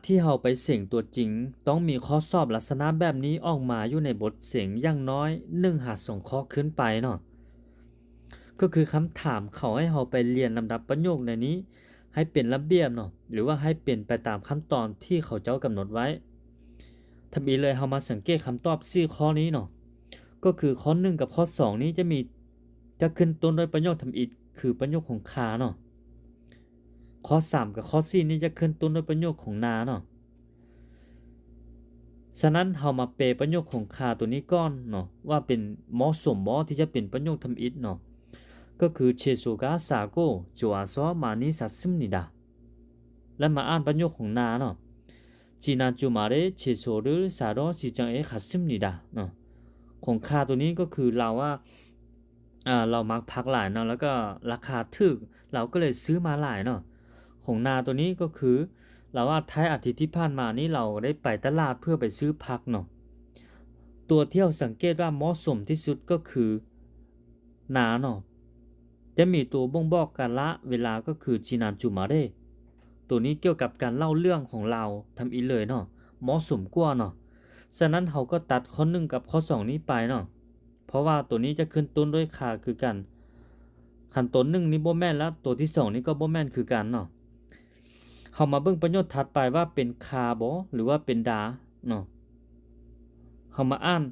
ທີ່ເຮົາໄປເສັງຕົວຈິງ ຕ້ອງມີຂໍ້ສອບລັກສະນະແບບນີ້ອອກມາຢູ່ໃນບົດເສັງຢ່າງນ້ອຍໜຶ່ງຫາສອງຂໍ້ຂຶ້ນໄປເນາະ. ກໍຄືຄຳຖາມເຂົາໃຫ້ເຮົາໄປລຽນລຳດັບປະໂຫຍກໃນນີ້ໃຫ້ເປັນລະບຽບເນາະ ຫຼືວ່າໃຫ້ເປັນໄປຕາມຂັ້ນຕອນທີ່ເຂົາເຈົ້າກຳນົດໄວ້. ທຳອິດເລີຍ ເຮົາມາສັງເກດຄຳຕອບສີ່ຂໍ້ນີ້ເນາະ. ກໍຄືຂໍ້ໜຶ່ງກັບຂໍ້ສອງນີ້ຈະມີ ຈະຂຶ້ນຕົ້ນດ້ວຍປະໂຫຍກທຳອິດ ຄືປະໂຫຍກຂອງຂ້າເນາະ. ຂໍ້ສາມກັບຂໍ້ສີ່ນີ້ຈະຂຶ້ນຕົ້ນດ້ວຍປະໂຫຍກຂອງນາເນາະ. ສະນັ້ນເຮົາມາແປປະໂຫຍກຂອງຂ້າໂຕນີ້ກ່ອນເນາະ ວ່າເປັນເໝາະສົມບໍ່ທີ່ຈະເປັນປະໂຫຍກທຳອິດເນາະ. ກໍຄື 제소가 싸고 좋아서 많이 샀습니다. ແລ້ວມາອ່ານປະໂຫຍກຂອງນາເນາະ. 지난 주말에 채소를 사러 시장에 갔습니다. ເນາະ ຂອງຂ້າໂຕນີ້ກໍຄືລາວວ່າ ອ່າ ລາວມັກຜັກຫຼາຍເນາະ ແລ້ວກໍລາຄາຖືກ ລາວກໍເລີຍຊື້ມາຫຼາຍເນາະ. ຂອງນາໂຕນີ້ກໍຄືລາວວ່າທ້າຍອາທິດທີ່ຜ່ານມານີ້ ລາວໄດ້ໄປຕະຫຼາດເພື່ອໄປຊື້ຜັກເນາະ. ຕົວທີ່ເຮົາສັງເກດວ່າເໝາະສົມທີ່ສຸດກໍຄືນາເນາະ. ຈະມີຕົວບົ່ງບອກການລະເວລາກໍຄື 지난 주말에. ໂຕນີ້ກ່ຽວກັບການເລົ່າເລື່ອງຂອງລາວທຳອິດເລີຍເນາະ ເໝາະສົມກວ່າເນາະ. ສະນັ້ນເຮົາກໍຕັດຂໍ້ໜຶ່ງກັບຂໍ້ສອງນີ້ໄປເນາະ ເພາະວ່າໂຕນີ້ຈະຂຶ້ນຕົ້ນດ້ວຍຄາຄືກັນ. ຄັນໂຕໜຶ່ງນີ້ບໍ່ແມ່ນລະ ໂຕທີສອງນີ້ກໍບໍ່ແມ່ນຄືກັນເນາະ. ເຮົາມາເບິ່ງປະໂຫຍກຖັດໄປວ່າເປັນຄາບໍ່ ຫຼືວ່າເປັນດາເນາະ. ເຮົາມາອ່ານ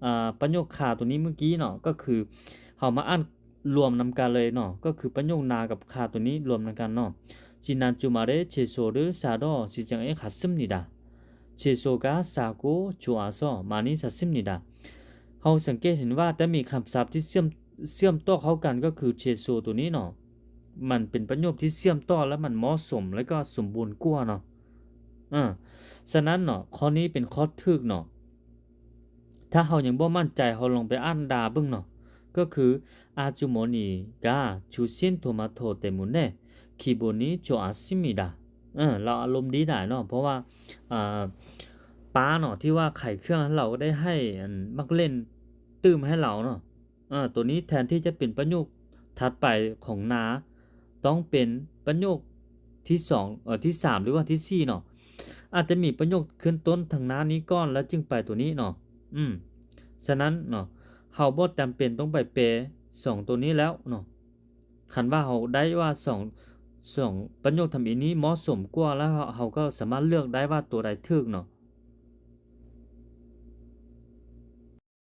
ອ່າ ປະໂຫຍກຄາໂຕນີ້ມື້ກີ້ເນາະ ກໍຄືເຮົາມາອ່ານລວມນຳກັນເລີຍເນາະ ກໍຄືປະໂຫຍກນາກັບຄາໂຕນີ້ລວມນຳກັນເນາະ. 지난 주말에 채소를 사러 시장에 갔습니다. 채소가 싸고 좋아서 많이 샀습니다. ເຮົາສັງເກດເຫັນວ່າຈະມີຄຳສັບທີ່ເຊື່ອມ ເຊື່ອມຕໍ່ເຂົ້າກັນ ກໍຄື 제소 ໂຕນີ້ເນາະ. ມັນເປັນປະໂຫຍກທີ່ເຊື່ອມຕໍ່ ແລະ ມັນເໝາະສົມ ແລະ ກໍສົມບູນກວ່າເນາະ. ເອີ ສະນັ້ນເນາະ ຂໍ້ນີ້ເປັນຂໍ້ຖືກເນາະ. ຖ້າເຮົາຍັງບໍ່ໝັ້ນໃຈ ເຮົາລອງໄປອ່ານດາເບິ່ງເນາະ ກໍຄື 아주머니가 주신 토마토 때문에 기분이 좋았습니다. ເອີ ລາວອາລົມດີຫຼາຍເນາະ ເພາະວ່າ ອ່າ ປ້າເນາະ ທີ່ວ່າຂາຍເຄື່ອງ ລາວໄດ້ໃຫ້ອັນໝາກເລັ່ນຕື່ມໃຫ້ລາວເນາະ. ເອີ ໂຕນີ້ແທນທີ່ຈະເປັນປະໂຫຍກຖັດໄປຂອງນາ ຕ້ອງເປັນປະໂຫຍກທີສອງ ເອີ ທີສາມ ຫຼືວ່າທີສີ່ເນາະ. ອາດຈະມີປະໂຫຍກຂຶ້ນຕົ້ນທາງໜ້ານີ້ກ່ອນ ແລ້ວຈຶ່ງໄປໂຕນີ້ເນາະ. ອືມ ສະນັ້ນເນາະ ເຮົາບໍ່ຈຳເປັນຕ້ອງໄປແປສອງໂຕນີ້ແລ້ວເນາະ. ຄັນວ່າເຮົາໄດ້ວ່າສອງ ສອງປະໂຫຍກທຳອິດນີ້ເໝາະສົມກວ່າແລ້ວ ເຮົາ ເຮົາກໍສາມາດເລືອກໄດ້ວ່າໂຕໃດຖືກເນາະ.